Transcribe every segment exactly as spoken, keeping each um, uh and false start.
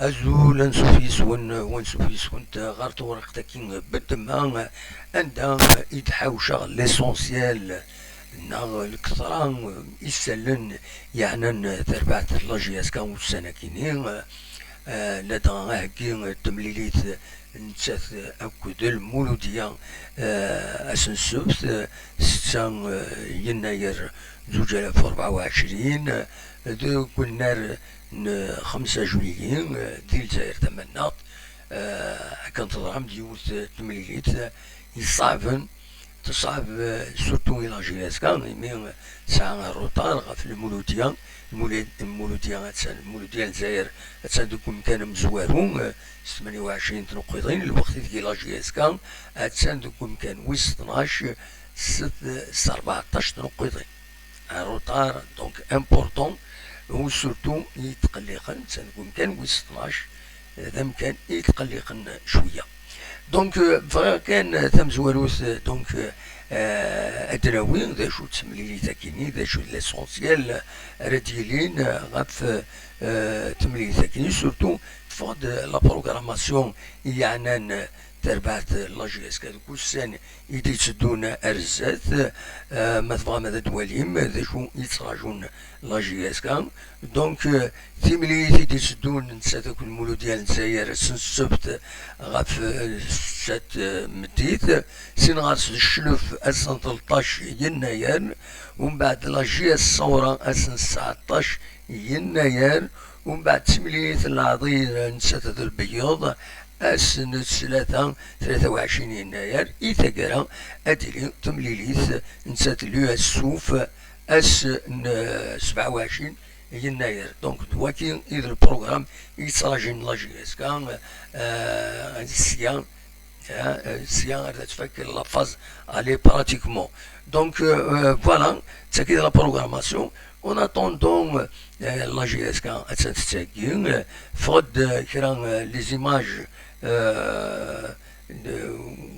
Azul, ansuf yes-wen, wansuf yes-went ɣer tewriqt-agi n ddemma, anda i d-ḥawceɣ l'essentiel neɣ lketṛa n yisallen yeɛnan tarbaɛt n la J S K ussan-agi-nni, eh, ladɣa aheggi n temlilit nettat akked Lmuludya, eh, ass n ssebt, eh, setta, eh, yennayer zuǧ alaf u rebɛa u ɛecrin, eh, deg unnar n xemsa juillet, eh, di Lezzayer Tamannaɣt, eh, akken teḍra-m-d yiwet, eh, temlilit, eh, yeṣɛeben, teṣɛeb, eh, surtout i la J S K, imi, eh, tesɛa rrutar ɣef Lmuludya. Lmulud-, Lmuludya attan, Lmuludya n Lezzayer attan deg umkan amezwaru, eh, s tmenya u ɛecrin tneqqiḍin, lweqt ideg la J S K attan deg umkan wis tnac s, s rbeɛṭac tneqqiḍin. Un retard donc important, u surtout yetqelliqen, attan deg umkan wis tnac, d amkan i yetqelliqen cwiya. Donc, euh, bɣiɣ kan, euh, tamezwarut, euh, donc, euh, euh, ad d-nawi d acu d temlilit-agi-nni, d acu d l'essentiel, euh, ara d-yilin, euh, ɣef, euh, temlilit-agi-nni, surtout teffeɣ-d, euh, la programmation i yeɛnan, euh, tarbaɛt, euh, la J S K deg ussan i d-itteddun ar zdat, euh, ma tebɣam ad d-twalim d acu i yettraǧun la J S K. Donc, euh, timlilit i d-itteddun nettat akked Lmuludya n Lezzayer ass n ssebt ɣef, euh, ssat, euh, meddit, sin ɣer-s d cclef ass n tleṭṭac yennayer, umbeɛd la J S Ṣawra ass n sseɛṭac yennayer, umbeɛd timlilit n Leɛḍil nettat d Lbeyyeḍ ass n ttlata tlata u ɛecrin yennayer, i taggara ad d-tili temlilit nettat l'U S Suf ass n, euh, sebɛa u ɛecrin yennayer. Donc, d waki i d lprogram i yettraǧin la J S K, euh, sya, euh, sya ar ad tfak la phase aller pratiquement. Donc, euh, euh, voilà, d tagi d la programmation. En attendant, euh, la J S K attan tettheggi, euh, teffeɣ-d, euh, kra, euh, les images, euh, n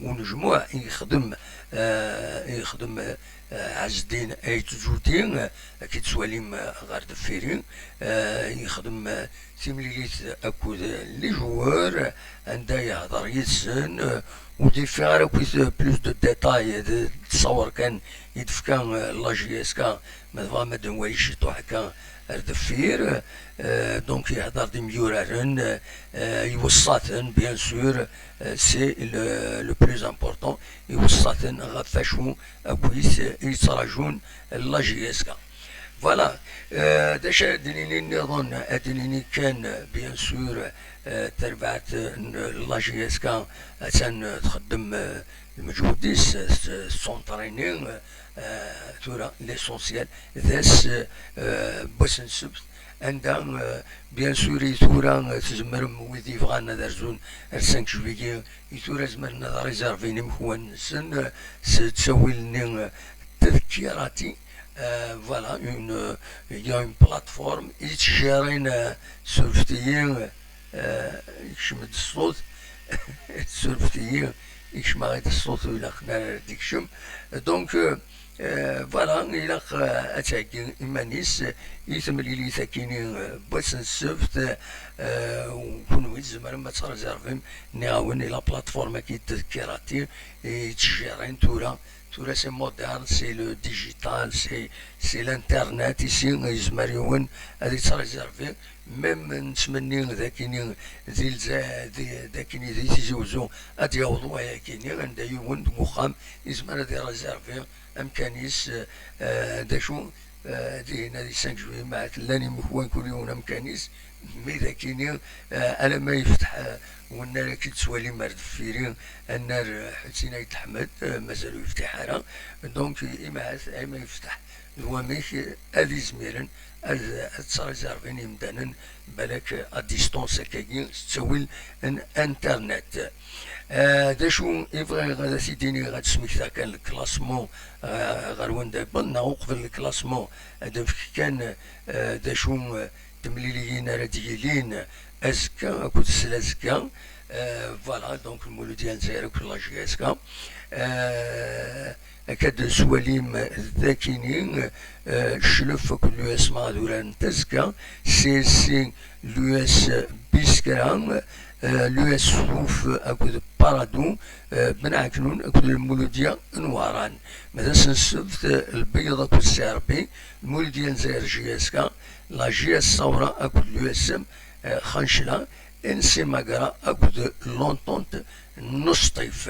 unejmuɛ i yexdem, euh, i yexdem, euh, Ɛezdin Ayt Ǧudi, euh, akken tettwalim, euh, ɣer deffir-i, euh, yexdem, euh, timlilit akked les joueurs, anda yehder yid-sen, euh, ur d-yeffiɣ ara akkit, euh, plus de détails, d ttṣawer kan i d-tefka, euh, la J S K, ma tebɣam ad nwali ciṭuḥ akka ar deffir. Euh, donc yehder d imyuraren, euh, iweṣṣa-ten, bien sûr, euh, c'est le, le plus important, iweṣṣa-ten ɣef wacu akkit i yettraǧun la J S K. Voilà. Euh, d acu ad d-nini nniḍen? Ad d-nini kan, bien sûr, euh, tarbaɛt n la J S K attan txeddem, euh, lmeǧhud-is, euh, s, s son training, euh, tura l'essentiel d ass, euh, n wass n ssebt, anda, euh, bien sûr, i tura, euh, tzemrem, wid yebɣan ad rzun ar cinq juillet, i tura zemren ad réservin imekwan-nsen, euh, s ttawil-nni, euh, Tadhkirati. Euh, voilà, une, euh, il y a une plateforme, yettjerin, euh, surfet-iyi, euh, yekcem-d ṣṣut, surfet-iyi, yekcem-aɣ-id ṣṣut, ur ilaq ara ad d-ikcem. Donc, euh, euh, voilà, ilaq, euh, ad theggi iman-is i temlilit-akini, euh, n wass n ssebt, euh, u kunwi tzemrem ad tréservim, nniɣ-awen, i la plateforme-agi n Tadhkirati, yettjerin tura, tura c'est moderne, c'est le digital, c'est, c'est l'internet, ici yezmer yiwen ad yettréservi, même nettmenni d akini di Lza-, di, d akini di Tizi Uzzu ad yaweḍ wayakini, anda yiwen deg uxxam yezmer ad iréservi amkan-is, euh, d acu, euh, dihin ad cinq juillet, ma llan imekwan kul yiwen amkan-is, mi d akini, euh, alamma yefteḥ, euh, unnar-agi d-tettwalim ar deffir-i, annar, euh, Ḥusin Ayt Ḥmed, euh, mazal ur yeftiḥ ara. Donc, imahat, ayma yefteḥ, d wamek, euh, ad izmiren ad, ad ttréservin yimdanen, balak, euh, à distance akkagi, s ttawil n Internet. Euh, d acu i bɣiɣ ad t-id-iniɣ, ad smektaɣ kan le classement, euh, ɣer wanda yewweḍ, neɣ uqbel le classement, ad nefk kan, euh, d acu, euh, temliliyin ara d-yilin azekka akked slazekka. Euh, voilà, donc Lmuludya n Lezzayer akked la J S K. Euh, akka d-tettwalim dakini, euh, Cclef akked l'U S M A ad uraren azekka, C S C l'U S Biskra, euh, l'U S Suf akked Paradou, euh, Ben Ɛeknun akked Lmuludya n Wehran. Ma d ass n ssebt, euh, Lbeyyeḍ akked Sɛerbi, Lmuludya n Lezzayer J S K, la J S Sawra akked l'U S M, euh, Xancla, N C Magra akked l'Entente n Usṭif.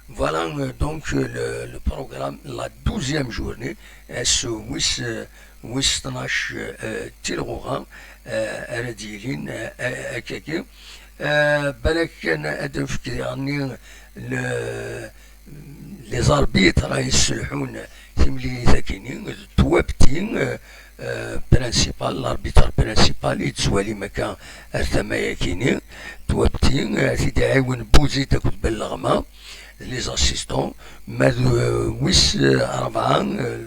Voilà, euh, donc, euh, le, le programme, la douzième journée, euh, ass wis, euh, wis tnac, euh, tilɣuɣa, euh, ara d-yilin, euh, akkagi. Euh, balak kan ad nefk diɣenni le, les arbitres ay yesselḥun timlilit-agi-nni, d Twabti, euh, euh, principal, l'arbitre principal, i d-tettwalim akka ar tama-agi-nni, Twabti, euh, t-id-iɛiwen Bouzid akked Belleɣma, les assistants, ma d, euh, wis, euh, rebɛa, euh,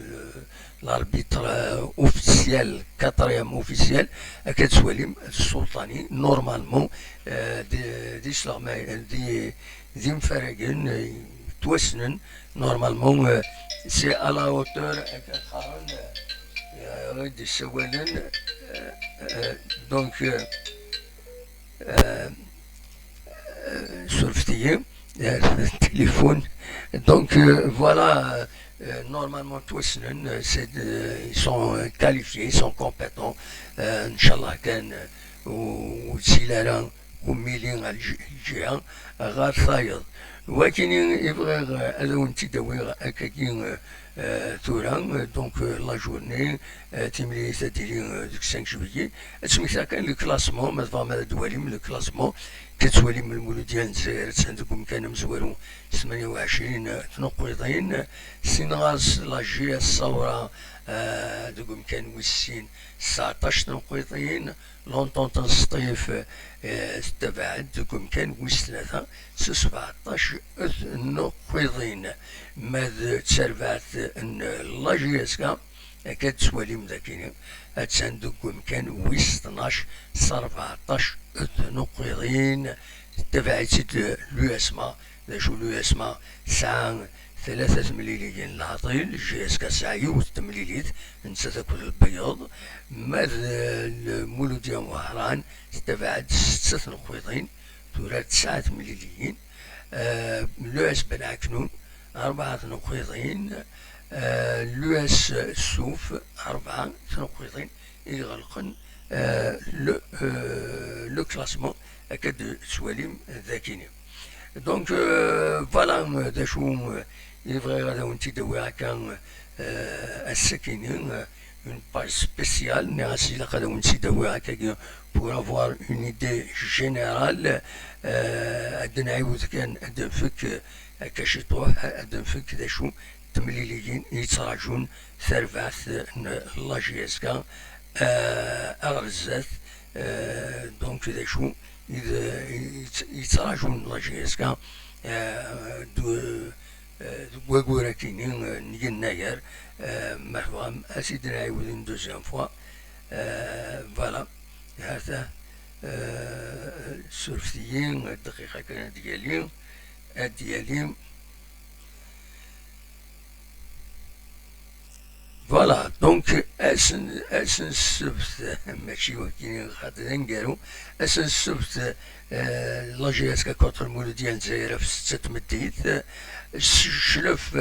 l'arbitre, euh, officiel, quatrième officiel, akka d-tettwalim, d Ssulṭani, normalement, euh, d, d isleɣmayen, d, d imfaragen, euh, yettwassnen, normalement, euh, c'est à la hauteur, euh, euh, d-issawalen, euh, euh, donc, euh, euh, euh, surfet-iyi, euh, téléphone. Donc, euh, voilà, euh, normalement, ttwassnen, euh, c'est de, ils sont, euh, qualifiés, ils sont compétents, euh, nchallah kan, euh, ur, ur ttili ara ummili ar lǧ-, lǧiha ɣer tayeḍ. Wakini i bɣiɣ, euh, ad awen-tt-id-awiɣ akkagi, euh, euh, tura, euh, donc, euh, la journée, euh, timlilit ad d-tili, euh, deg cinq juillet. Ad smektaɣ kan le classement, ma tebɣam ad d-twalim le classement, akka d-tettwalim Lmuludya n Lezzayer, attan deg umkan amezwaru, tmanya u ɛecrin tnuqqiḍin, sin ɣer-s la J S Sawra, euh, deg umkan wis sin, tseɛṭac tnuqqiḍin, l'Entente n Sṭif, euh, tettabaɛ-d deg umkan wis tlata, s sbeɛṭac tnuqqiḍin, ma d tarbaɛt n la J S K, akka d-tettwalim dakini, attan deg umkan wis tnac s rbeɛṭac tnuqqiḍin, tettabaɛ-itt-id l'U S M A, d acu l'U S M A tesɛa tlata temliliyin n leɛḍil, J S K tesɛa yiwet temlilit, nettat akked Lbeyyeḍ, ma d Lmuludya n Wehran, tettabaɛ-d s setta tnuqqiḍin, tura tesɛa temliliyin, euh, l'U S Ben Ɛeknun, rebɛa tnuqqiḍin, euh, l'U S Suf, rebɛa tnuqqiḍin, i iɣelqen, euh, le, euh, le classement, akka d-tettwalim dakini. Donc, euh, voilà, euh, d acu, euh, i bɣiɣ ad awen-tt-id-awiɣ akka, euh, ass-akini, euh, une page spéciale, nniɣ-as ilaq ad awen-tt-id-awiɣ akkagi pour avoir une idée générale, euh, ad d-nɛiwed kan ad d-nfek, euh, akka ciṭuḥ, ad d-nfek d acu temliliyin i yettraǧun tarbaɛt n la J S K, euh, ar zdat, euh, donc d acu i d, i d, i yettraǧun la J S K, euh, d, euh, deg wayyur-akini, euh, n yennayer, euh, ma tebɣam ad t-id-nɛiwed une deuxième fois, euh, voilà, hata, euh, surfet-iyi, dqiqa kan ad d-yali, ad d-yali. Voilà, donc, ass n, ass n ssebt, mačči wakken xaṭi d aneggaru, ass n ssebt, euh, la J S K contre Lmuludya n Lezzayer ɣef setta n tmeddit, euh, s-, Cclef,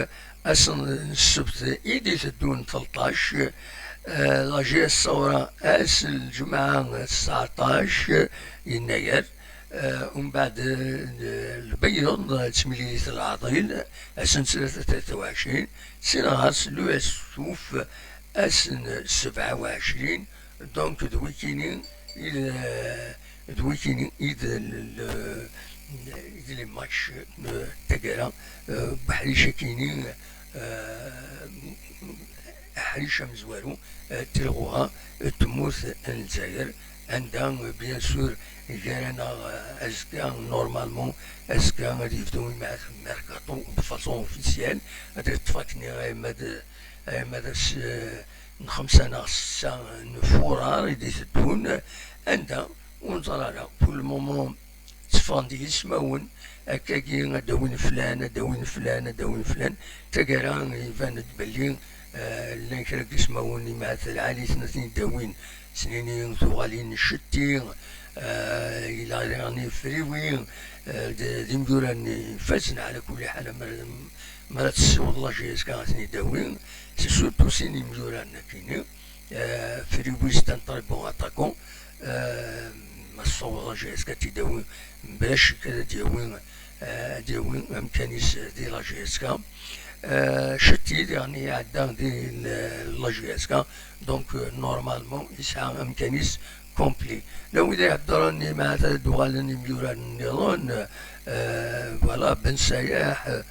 ass n ssebt i d-iteddun tleṭṭac, euh, la J S Sawra, ass n lǧemɛa, tseɛṭac, euh, yennayer, Euh, umbeɛd, euh, Lbeyyeḍ, euh, d temlilit n leɛḍil, ass n tlata tlata u ɛecrin, sin ɣer-s l'U S Suf, ass n sebɛa u ɛecrin, donc d wikini i d, d wikini i d l-, l-, i d les matchs n taggara, euh, uḥric-akini, euh, aḥric amezwaru, euh, tilɣuɣa, euh, n tmurt n Lezzayer, anda, euh, bien sûr, gar-aneɣ, euh, azekka, normalement, azekka ad yebdu imahat merkaṭu de façon officielle, ad yeṭṭef akken alamma d, alamma d ass, euh, n xemsa neɣ setta n furar i d-iteddun, anda ur neẓri ara, pour le moment, tteffɣen-d yismawen, akkagi ad d-awin flan, ad d-awin flan, ad d-awin flan. Taggara iban-d belli, eh, llan kra n yismawen, imahat lɛali tnatin d-awin, snini tuɣalin Cetti, eh, yella diɣen Friwi, eh, d, d imyuran ifazen ɛla kulli ḥal, mi ara, mi ara tessiweḍ la J S K ad ten-id-tawi, c'est surtout sin imyuran akini, eh, Friwi c'est un très bon attaquant, eh, ma tessaweḍ la J S K ad t-id-tawi, bla ccek ad d-yawi, eh, ad d-yawi amkan-is di la J S K. Eh, Cetti diɣen iɛedda di l-, la J S K, donc, eh, normalement yesɛa amkan-is complet. La wid iheddren imahat ad d-uɣalen imyurar nniḍen, eh, voilà, Ben Sayaḥ, eh,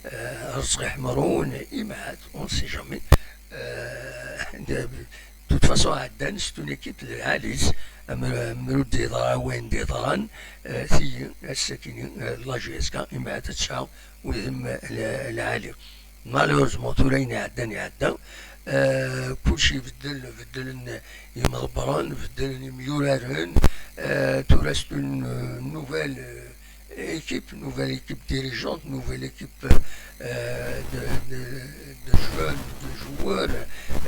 eh, Rezqi Ḥemrun, imahat, on sait jamais. Eh, de, de toute façon, ɛeddan, c'est une équipe d lɛali-s, am, am ur d-yeḍra wayen d-yeḍran, eh, tigi, ass-akini, eh, la J S K, imahat ad tesɛu udem l-, lɛali. Malheureusement, tura ayen iɛeddan iɛedda. Eh, kulci ibeddel, beddlen yimḍebbren, beddlen imyuraren. Eh, tura c'est une, euh, nouvelle, euh, équipe, nouvelle équipe dirigeante, nouvelle équipe, euh, de, de, de jeunes, de joueurs.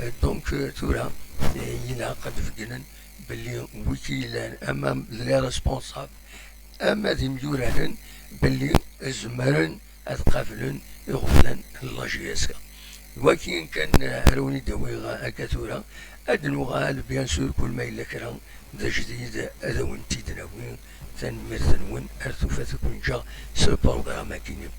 Eh, donc, eh, tura, eh, ilaq ad d-beggnen belli wiki yellan ama d les responsables ama d imyuraren belli zemren ad qablen iɣeblan n la J S K. D wakin kan ara wen-id-awiɣ akka tura, ad nuɣal, bien sûr, kul ma yella kra d ajdid ad awen-t-id-nawi. Tanemmirt-nwen, ar tufat ad ken-ǧǧeɣ s lprogram-agi-nni.